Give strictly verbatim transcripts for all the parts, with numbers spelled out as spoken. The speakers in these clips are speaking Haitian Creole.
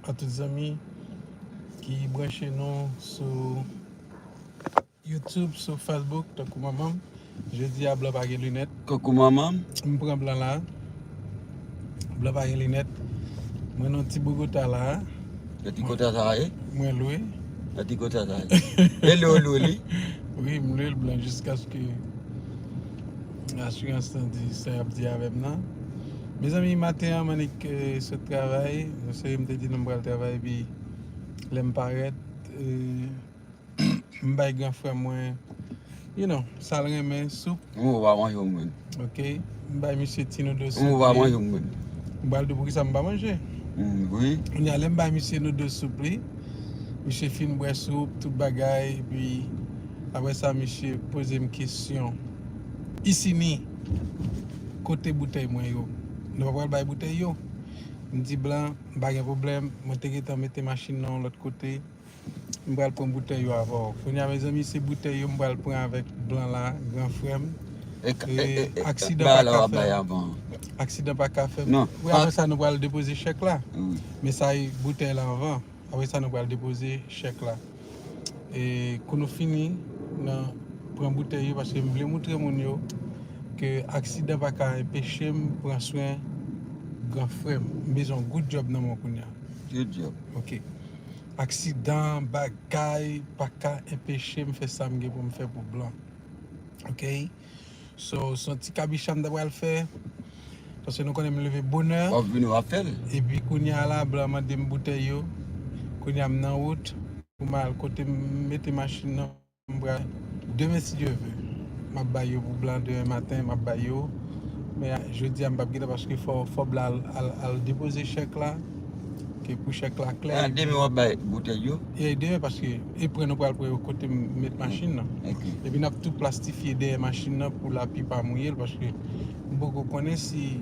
a tout zanmi ki branche nou sou YouTube, sou Facebook, tankou manman m. Jodi a, blan pa gen linèt. Koukou manman m. M pran blan la. Blan pa gen linèt. Mwen nan ti Bogota la. Nan ti Bogota sa ye? Mwen lwe. Nan ti Bogota sa ye? E lwe, lwe li? Wi, m lwe l blan jiskaske asirans lan di sa y ap di avè m nan. Mezanmi, maten an, m annik, eh, sot travay. Se m te di nou m pral travay, epi lè m parèt, eh, m bay gran frè mwen, you know, sa l renmen, soup. Ou pa manje w menm. Ok. M bay misye ti noodle soup. Ou pa manje w menm. M pral di w poukisa m pa manje. Mm, wi. Kounye a, lè m bay misye noodle soup li, misye fin bwè soup, tout bagay, epi apre sa, misye poze m kesyon. Isini, kote boutèy mwen yo? Nou pa pral bay boutèy yo? M di blan, m pa gen pwoblèm, mwen te gentan mete machin nan yon lòt kote. M pral pran boutèy yo avè w. Kounye a, mezanmi, se boutèy yo m pral pran avèk blan la, gran frè m. E, e, e, e, aksidan pa ka fè m. Aksidan pa ka fè m. Non, wi, apre sa, nou pral depoze chèk la. Wi. Men sa e boutèy la anvan. Apre sa, nou pral depoze chèk la. E kou nou fini, nan pran boutèy yo, paske m vle moutre moun yo ke aksidan pa ka enpeche m pran swen gran frè m. M bezwen yon good job nan men w kounye a. Good job. Ok. Aksidan, bagay, pa ka enpeche m fè sa m gen pou m fè pou blan. Ok? So, se yon ti kabicha m ta pral fè. Paske nou konnen m leve bonè. W ap vini, w ap fè l. Epi kounye a la, blan mande m boutèy yo. Kounye a m nan wout. Pou m al kote m mete machin nan. M pral, demen, si Dye vle, m ap bay yo pou blan, demen maten, m ap bay yo. Men jodi a, m p ap gentan paske fò, fò blan al, al, al depoze chèk la. Ke pou chèk la klè. A, demen w ap bay boutèy yo? E demen, paske e pran nou pral pran yo kote m met machin nan. Ok. Epi n ap tou plastifye dèyè machin nan pou lapli pa mouye l, paske m poko konnen si,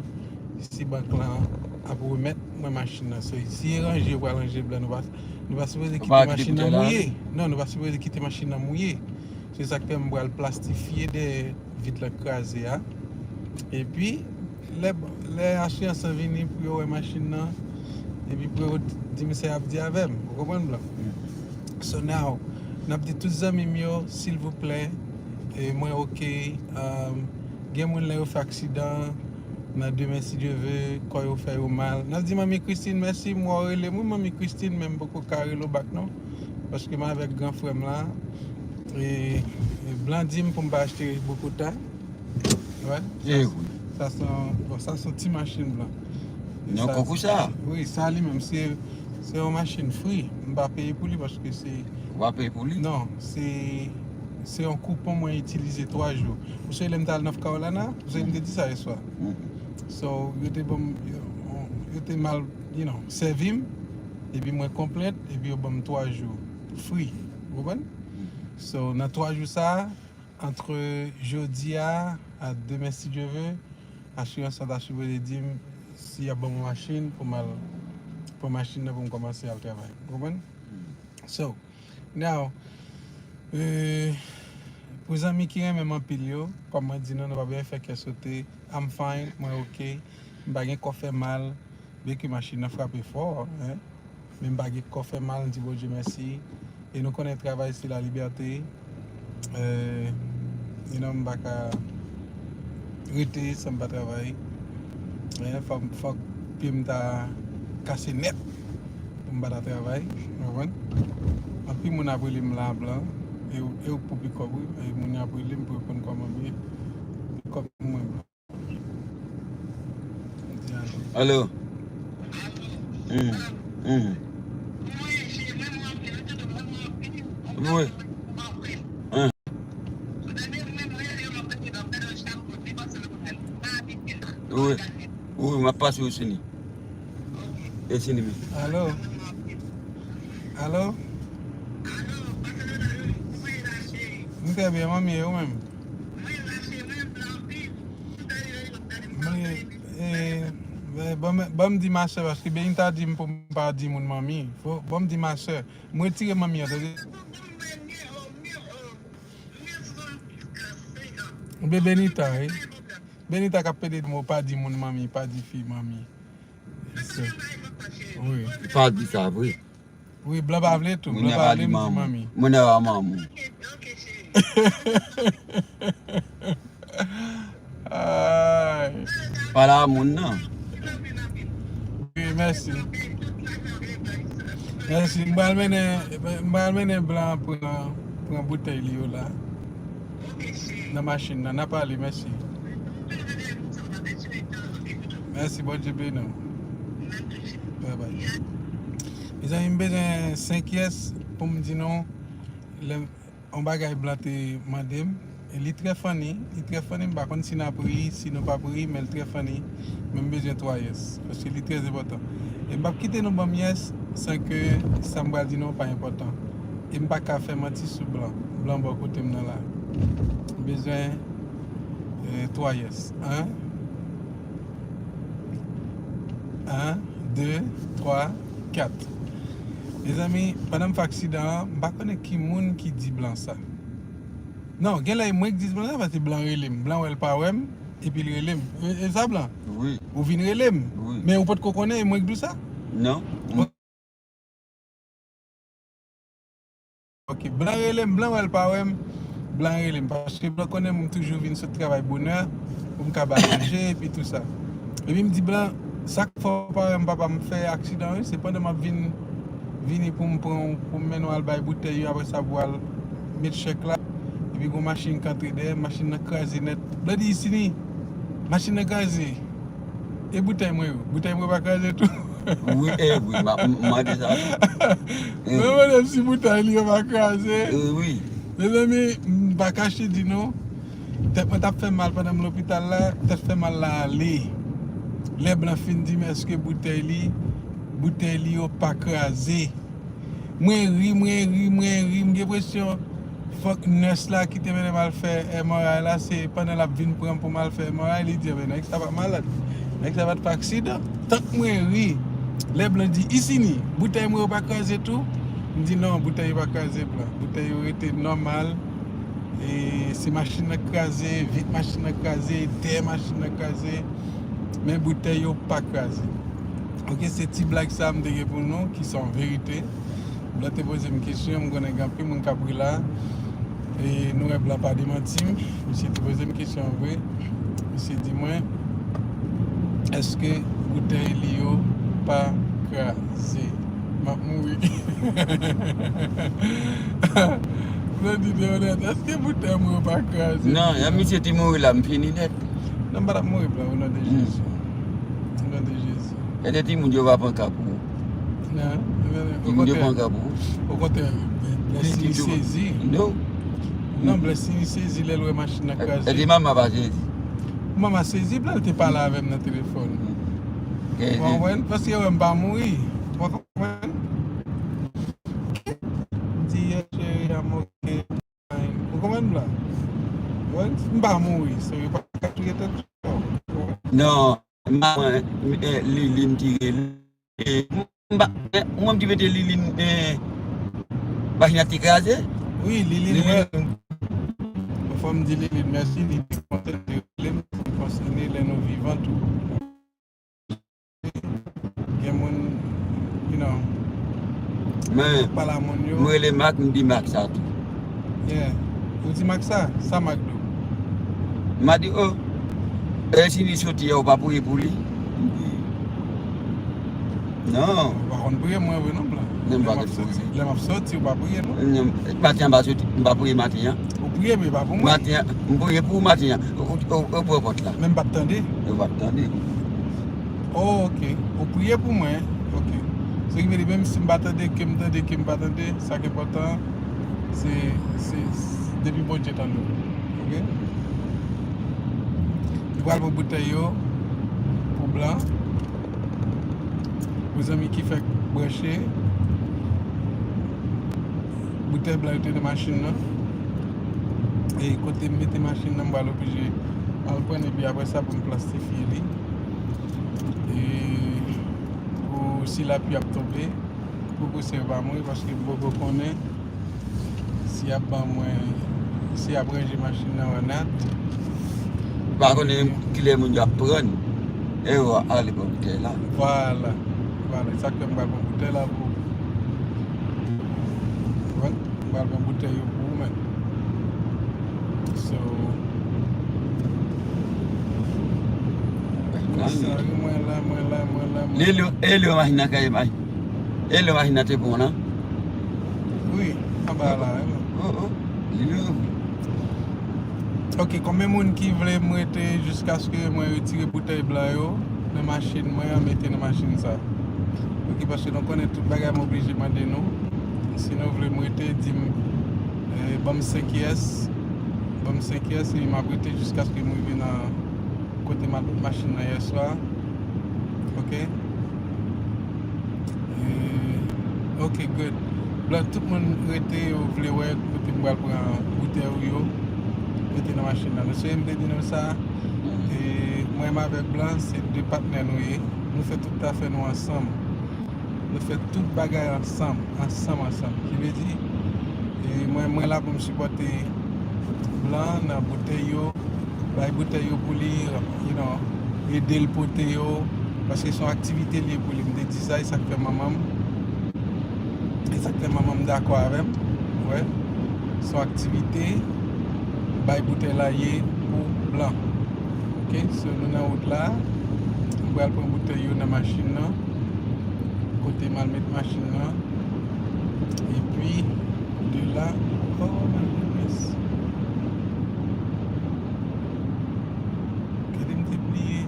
si bank lan ap remèt mwen machin nan. Se, si e ranje yo pral ranje blan, nou pa, nou pa sipoze kite machin nan mouye. Non, nou pa sipoze kite machin nan mouye. Se sa k fè m pral plastifye dèyè vit lan k kraze a. Epi, lè, lè asirans lan vini pou yo wè machin nan, epi pou yo di m sa y ap di avè m. Ou konprann, blan? So now, n ap di tout zanmi m yo, silvouplè, e, mwen oke, um, gen moun lè yo fè aksidan, nan demen, si Dye vle, kò yo fè yo mal. N ap di Manmi Christine mèsi, m wè w rele m, wi, Manmi Christine, men m poko ka rele w back non. Paske m avèk gran frè m la. E, e blan di m pou m pa achte Bogota. Wè. Sa, sa se yon, bon, sa se yon ti machin blan. E nan sa, kòkousa? Wi, sa li menm, se, se yon machin free. M pa peye pou li paske se... Ou pa peye pou li? Non, se, se yon koupon mwen itilize twa jou. Ou sonje lè m t al North Carolina? Ou sonje m te di sa yèswa? So, yo te ban m, yo, yo te mal, you know, sèvi m, epi mwen konplent, epi yo ban m twa jou free. Ou konprann? So, nan twa jou sa a, antre jodi a, a demen, si Dye vle, asirans lan ta sipoze di m si y ap ban mwen machin pou m al pran machin nan pou m kòmanse al travay. Ou konprann? So, now, eh, pou zanmi ki renmen m anpil yo, kòm mwen di nou, nou pa bezwen fè kè sote. I'm fine, mwen oke. M pa gen kò fè mal, byenke machin nan frape fò, hein. Men m pa gen kò fè mal, m di Bondye mèsi. E nou konnen travay se la libète. Eh, you know, m pa ka rete san m pa travay. Eh, fò, fòk pye m ta kase nèt pou m pa ta travay. Ou konprann? Anpil moun ap rele m la blan. E, e ou pou pikòp, wi. E moun yo ap rele m pou yo konn kòman m ye. Pikòp mwen blan. Alo. Mm, mm. Wi. Mm. Wi. Wi, m ap pase w sini. E sini men. Alo. Alo. M trè byen, manmi, e ou menm? Mwen, e, e, ban m, ban m di masè, paske Benita di m pou m pa di moun manmi. Fò, ban m di masè. M retire manmi an, tande. Oubyen Benita, wi. Benita k ap pede di m, pa di moun manmi, pa di fi manmi. Wi. Fò di sa vre. Wi, blan pa vle tou. Blan pa vle m di manmi. Moun nan pa manmi. Ay. Pale a moun nan. Wi, mèsi. Mèsi. M pral mennen, m pral mennen blan pran, pran boutèy li yo la. Nan machin nan, n a pale, mèsi. Mèsi, Bondye beni w. Bye bye. Mezanmi, m bezwen senk yès pou m di nou lè yon bagay blan te mande m. E li trè funny, li trè funny, m pa konn si n ap ri, si nou p ap ri, men li trè funny. Men m bezwen twa yès, paske li trè enpòtan. E m p ap kite nou ban m yès san ke sa m pral di nou pa enpòtan. E m pa ka fè manti sou blan. Blan bò kote m nan la. M bezwen, eh, twa yès. An. An, de, twa, kat. Mezanmi, pandan m fè aksidan an, m pa konnen ki moun ki di blan sa. Non, genlè e mwen ki di blan sa, paske blan rele m. Blan wè l pa wè m, epi l rele m. E, e sa, blan? Wi. Ou vin rele m. Wi. Men ou potko konnen e mwen ki di w sa? Non. Ok, blan rele m, blan wè l pa wè m, blan rele m. Paske blan konnen m toujou vin sot travay bonè pou m ka bay manje epi tou sa. Epi m di blan, sa k fè w pa wè m, papa, m fè aksidan wi, se pandan m ap vin, vini pou m pran w, pou m mennen w al bay boutèy yo, apre sa pou w al met chèk la. Epi gon machin k antre dèyè, machin nan kraze nèt. Blan di, Isini, machin nan kraze. E boutèy mwen yo? Boutèy mwen pa kraze tou? Wi, e wi, m ap m- mande sa tou. Mwen mande m si boutèy li yo pa kraze. E wi. Mezanmi, m pa kache di nou, tèt mwen t ap fè m mal pandan m lopital la, tèt fè mal la ale. Lè blan fin di m èske boutèy li, boutèy li yo pa kraze. Mwen ri, mwen ri, mwen ri, m gen enpresyon fòk nès la ki te mennen m al fè M R I la, se pandan l ap vin pran m pou m al fè M R I, li di, "Enben, nèg sa pa malad. Nèg sa pa t fè aksidan." Tank mwen ri, lè blan di, "Isini, boutèy mwen yo pa kraze tou?" M di, "Non, boutèy yo pa kraze, blan. Boutèy yo rete nòmal. E se machin nan k kraze, vit machin nan kraze, dèyè machin nan kraze, men boutèy yo pa kraze." Ok, se ti blag sa m te gen pou nou, ki se yon verite. Blan te poze m kesyon, m konnen gen anpil moun k ap ri la. E nou wè blan pa demanti m. Misye te poze m kesyon an vre. Misye di mwen, èske boutèy li yo pa kraze? M ap mouri. Blan di de onèt, èske boutèy mwen yo pa kraze? Non, misye te mouri la, m fini nèt. Non, m pa t ap mouri, blan, o non de Jezi. O non de Jezi. Gade timoun yo pa pran ka pou ou. Timoun yo pran ka pou ou. Okontrè, Blessing sezi. Non. Non, Blessing sezi lè l wè machin nan kraze. Epi manman pa sezi. Manman sezi, blan, l te pale avè m nan telefòn. Ou konprann? Paske yo wè m pa mouri. Ou konprann? M di, "Yes, cheri, I'm okay." Ou konprann, blan? Ou konprann? M pa mouri, so yo pa ka touye tèt yo. Non, manman, eh, Liline ki rele. Eh, m pa, eh, mwen m ki mete Liline, eh, machin nan te kraze. Wi, Liline, wè. Fò m di Liline mèsi, li te konsène rele m, li konsène lè nou vivan tou. Gen moun, you know, men pale a moun yo. M rele Mak, m di Mak sa tou. Yeah. Ou di Mak sa? Sa Mak di w? M a di, "Oh, e si li soti a, ou pa priye pou li?" M di, "Non." Ou pa konn priye mwen vre non, blan. Non, m pa konn priye. Lè m ap soti, ou pa priye non. Non, maten an m pa soti, m pa priye maten an. Ou priye, men pa pou mwen. Maten an, m priye pou ou maten an. Ou, ou, ou, ou pran pòt la. Men m pa t tande. Ou pa t tande. Oh, ok. Ou priye pou mwen. Ok. Sa ki vle di, menm si m pa tande, ke m tande, ke m pa tande, sa ki enpòtan, se, se, se depi Bondye tande w. Ok? Nou pral pran boutèy yo pou blan. Pou zanmi ki fèk branche, boutèy blan yo te nan machin nan. E kote m mete machin nan, m pral oblije al pran l, epi apre sa pou m plastifye li. E pou si lapli ap tonbe, pou ke se pa mouri, paske m poko konnen si y ap ban mwen, si y ap ranje machin nan ou not. Ou pa konnen kilè moun yo ap pran. E yo ale pran boutèy la. Vwala. pale. Sa k fè m pral pran boutèy la pou ou. Ou konprann? M pral pran boutèy yo pou ou menm. So, konsa wi, mwen la, mwen la, mwen la, mwen la. Elio, Elio machin nan kay machin. Elio machin nan te bon nan. Wi, anba la, wi. Oh, oh. Elio. Ok, konbyen moun ki vle m rete jiskaske mwen retire boutèy blan yo nan machin mwen an, mete nan machin sa? Ok, paske nou konnen tout bagay m oblije mande nou. Si nou vle m rete, di m, eh, ban m senk yès. Ban m senk yès, e m ap rete jiskaske m rive nan kote m al met machin nan yèswa. Ok? Eh, ok, good. Blan, tout moun rete, yo vle wè kote m pral pran boutèy ou yo, mete nan machin nan. Nou sonje m te di nou sa, e mwen menm avèk Blan, se de patnè nou ye. Nou fè tout afè nou ansanm. Nou fè tout bagay ansanm, ansanm, ansanm. Ki vle di, e mwen, mwen la pou m sipòte Blan nan boutèy yo, bay boutèy yo pou li, you know, ede l pote yo, paske se yon aktivite li ye pou li. M te di sa, e sa k fè manman m, e sa k fè manman m dakò avè m, ou wè. Se yon aktivite bay boutèy la ye pou Blan. Ok, so nou nan wout la, m pral pran boutèy yo nan machin nan, kote m al met machin nan, epi de la, oh my goodness. Gade m te bliye.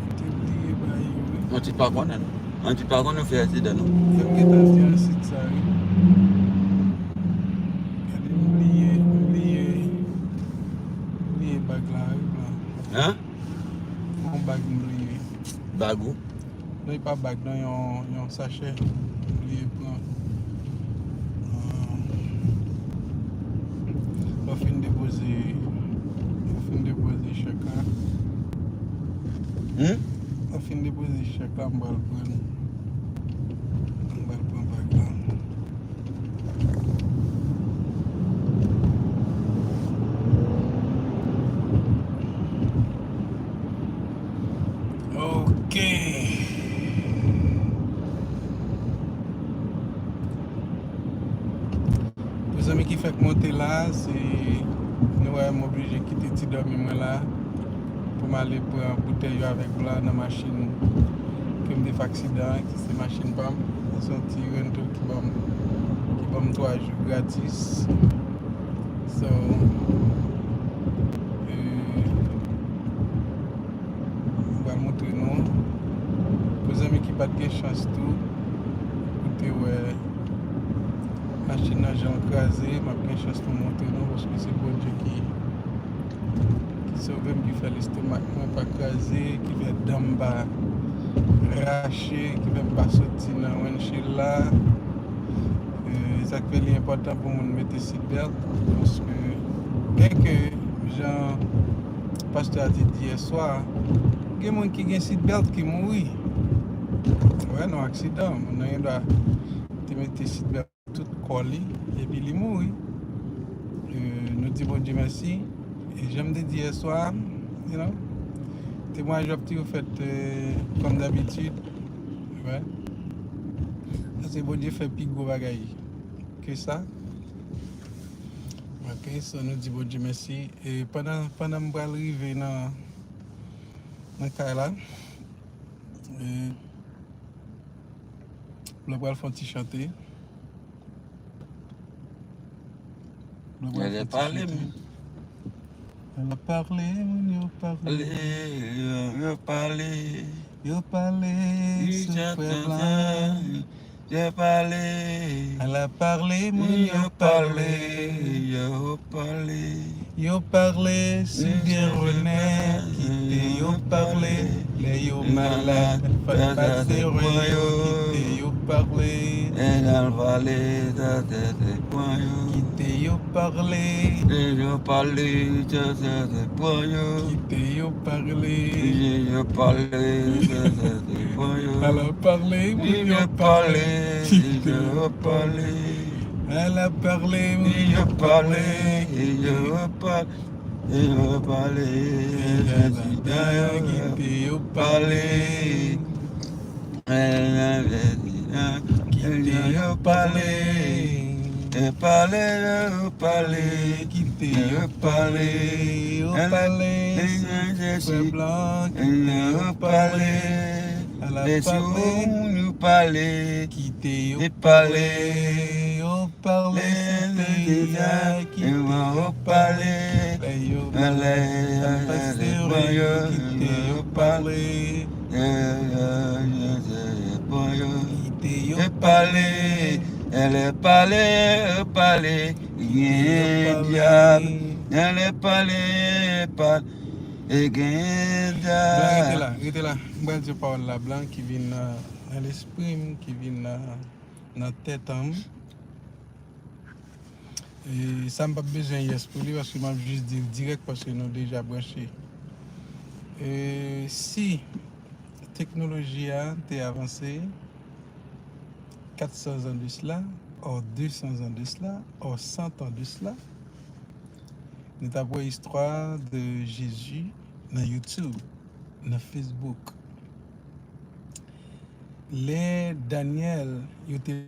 M te bliye bay yo, wi. Yon ti pa konnen. Yon ti pa konnen fè aksidan, non. Yo gentan di ansit sa, wi. Gade, m bliye, m bliye, m bliye bag la, wi, blan. Hein? Yon bag m bliye. Bag ou? Non, e pa bag, non, yon, yon sachè. M bliye pran. Ah. Mwen fin depoze, mwen fin depoze chèk la. Hmm? Mwen fin depoze chèk la, m pral pran, m pral pran bag la. Ok. Pou zanmi ki fèk monte la, se nou wè m oblije kite ti dòmi mwen la pou m ale pran boutèy yo avèk Blan nan machin ke m te fè aksidan an, ki se machin pa m. Se yon ti Rento ki ban m, ki ban m twa jou gratis. So, e, m pral montre nou. Pou zanmi ki pa t gen chans tou, pou te wè machin nan jan l kraze, m ap gen chans pou montre nou, paske se Bondye ki, ki sove m, ki fè lestomak mwen pa kraze, ki fè dan m pa rache, ki fè m pa soti nan windshield la. E, sa k fè li enpòtan pou moun mete seatbelt, paske byenke jan pastè a te di yè swa, gen moun ki gen seatbelt ki mouri. Wè, nan aksidan, moun nan gen dwa te mete seatbelt tout kò li, epi li mouri. E, nou di Bondye mèsi. E jan m te di yè swa, you know, temwayaj yo ap toujou fèt, e, kòm dabitid. Wè. Paske Bondye fè pi gwo bagay ke sa. Ok, so nou di Bondye mèsi. E pandan, pandan m pral rive nan, nan kay la, e, Blan pral fè yon ti chante. Blan pral fè yon ti chante. Al ap pale, moun yo pale. Pale, yo, yo pale. Yo pale sou frè Blan. Yo pale. Al ap pale, moun yo pale. Yo pale. Yo pale sou byen onè, kite yo pale. Lè yo malad, fòk pase wè yo, kite yo pale. Lè y al pale, sa tèt pran yo. Kite yo pale. Lè yo pale, sa tèt pran yo. Kite yo pale. Lè yo pale, sa tèt pran yo. Al ap pale, moun yo pale. Kite yo pale. Al ap pale, moun yo pale. Kite yo pale. Yo pale, prezidan yo kite yo pale. Kite yo pale. E pale, yo pale. Kite yo pale. Yo pale. Frè Blan, kite yo pale. Ala pale. Yo pale. Kite yo pale. Yo pale. Sentèz la, kite yo pale. Lè yo pale, pastè yo, kite yo pale. Kite yo pale. Lè pale, pale. Gen dyab. Lè pale, pale. Gen dyab. Blan, rete la, rete la. M pral di pawòl la, Blan, ki vin nan, nan lespri m, ki vin nan, nan tèt an m. E sa m p ap bezwen yes pou li, paske m ap jis di l dirèk, paske nou deja branche. E si teknoloji a te avanse kat san zan de sila, o de san zan de sila, o san tan de sila, nou t ap wè istwa de Jezi nan YouTube, nan Facebook. Lè Danyèl, yo te